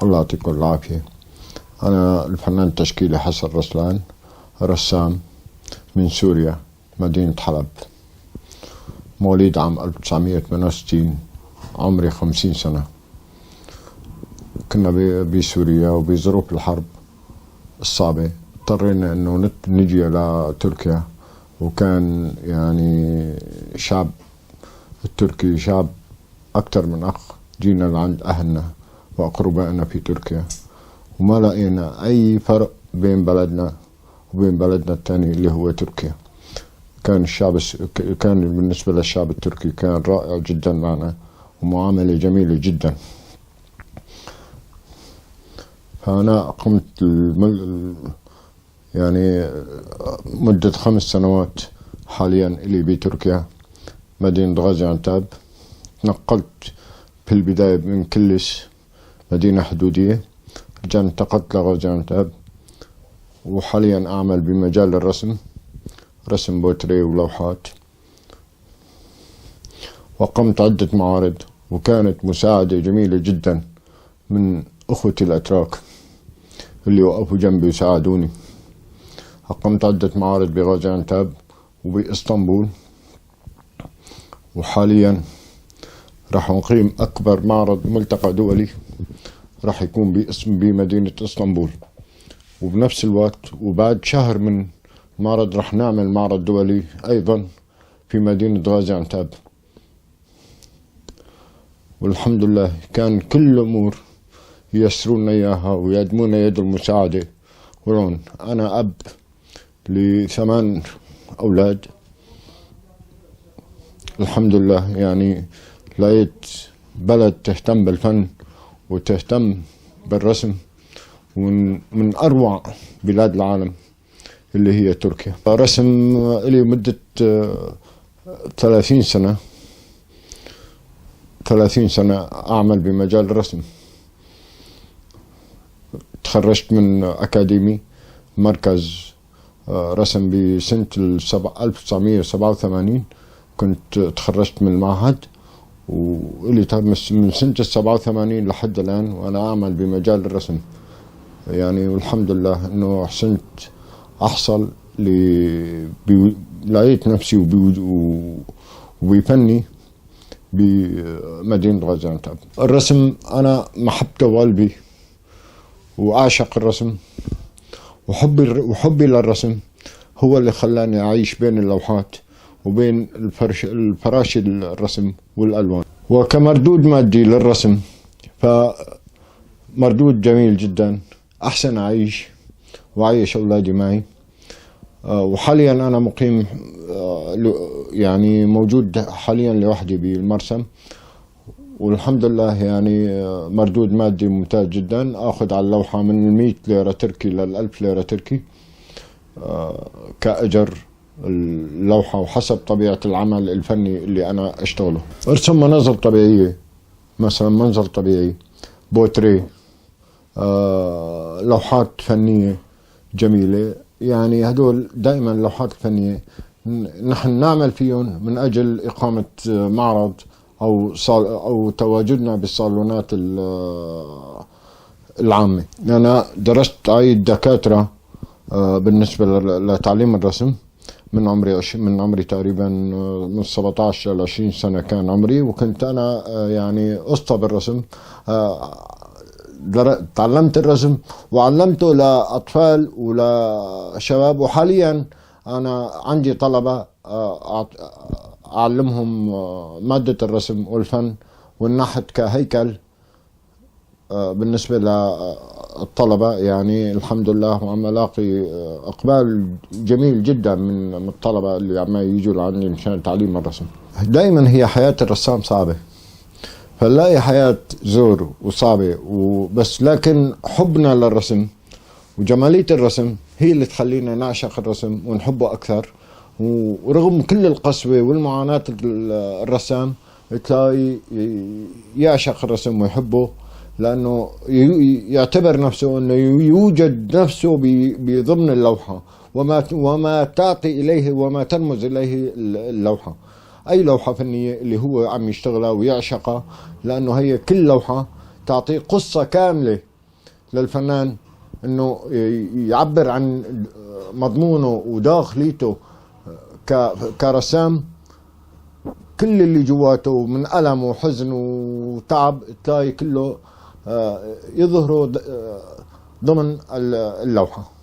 الله يعطيكم العافية. أنا الفنان التشكيلي حسن رسلان، رسام من سوريا، مدينة حلب، مواليد عام 1968، عمري 50 سنة. كنا بسوريا وبظروف الحرب الصعبة اضطرينا انه نجي لتركيا، وكان يعني شعب التركي شعب اكثر من اخ. جينا لعند اهلنا واقربائنا في تركيا وما لقينا اي فرق بين بلدنا وبين بلدنا الثاني اللي هو تركيا. كان بالنسبة للشعب التركي كان رائع جدا معنا ومعاملة جميلة جدا. فأنا قمت يعني مدة 5 سنوات حاليا إلي بتركيا، مدينة غازي عنتاب. تنقلت في البداية من كلس، مدينة حدودية، رجعت انتقلت لغازي عنتاب، وحاليا أعمل بمجال الرسم، رسم بوتري ولوحات، وقمت عدة معارض، وكانت مساعدة جميلة جدا من أخوتي الأتراك اللي وقفوا جنبي وساعدوني. أقمت عدة معارض بغازي عنتاب وبإسطنبول، وحاليا راح نقيم أكبر معرض ملتقى دولي راح يكون باسم بمدينة إسطنبول، وبنفس الوقت وبعد شهر من المعرض راح نعمل معرض دولي أيضا في مدينة غازي عنتاب. والحمد لله كان كل الأمور ييسرون إياها ويقدمون يد المساعدة والعون. أنا أب ل8 أولاد الحمد لله، يعني لقيت بلد تهتم بالفن وتهتم بالرسم، ومن أروع بلاد العالم اللي هي تركيا. رسم لي مدة 30 سنة، 30 سنة أعمل بمجال الرسم. تخرجت من أكاديمي مركز رسم بسنة 1987، كنت تخرجت من المعهد، واللي من سنة 87 لحد الآن وأنا أعمل بمجال الرسم، يعني والحمد لله إنه حسنت أحصل لقيت نفسي وبفني بمدينة غازي عنتاب. الرسم أنا محبته وقلبي، وأعشق الرسم، وحبي للرسم هو اللي خلاني أعيش بين اللوحات وبين الفراش الرسم والألوان. وكمردود مادي للرسم فمردود جميل جدا، أحسن أعيش وأعيش أولادي معي. وحاليا أنا مقيم، يعني موجود حاليا لوحدي بالمرسم، والحمد لله يعني مردود مادي ممتاز جدا. أخذ على اللوحة من 100 ليرة تركي لل1000 ليرة تركي كأجر اللوحة، وحسب طبيعة العمل الفني اللي أنا أشتغله. أرسم مناظر طبيعية، مثلا منظر طبيعي، بوتري، لوحات فنية جميلة. يعني هدول دائما اللوحات الفنية نحن نعمل فيهم من أجل إقامة معرض أو تواجدنا بالصالونات العامة. أنا درست عيد دكاترة بالنسبة لتعليم الرسم من عمري تقريبا من 17 ل 20 سنة كان عمري، وكنت أنا يعني أسطى بالرسم. تعلمت الرسم وعلمته لأطفال ولشباب، وحاليا أنا عندي طلبة أعلمهم مادة الرسم والفن والنحت كهيكل بالنسبة للطلبة. يعني الحمد لله وعم ألاقي إقبال جميل جدا من الطلبة اللي عم يجوا لعندي مشان تعليم الرسم. دائما هي حياة الرسام صعبة، فنلاقي حياة زور وصعبة وبس، لكن حبنا للرسم وجمالية الرسم هي اللي تخلينا نعشق الرسم ونحبه أكثر. ورغم كل القسوة والمعاناة الرسام تلاقي يعشق الرسم ويحبه، لأنه يعتبر نفسه أنه يوجد نفسه بضمن اللوحة وما تعطي إليه وما ترمز إليه اللوحة. أي لوحة فنية اللي هو عم يشتغلها ويعشقها، لأنه هي كل لوحة تعطيه قصة كاملة. للفنان انه يعبر عن مضمونه وداخليته كرسام، كل اللي جواته من ألم وحزن وتعب تلاقي كله يظهروا ضمن اللوحة.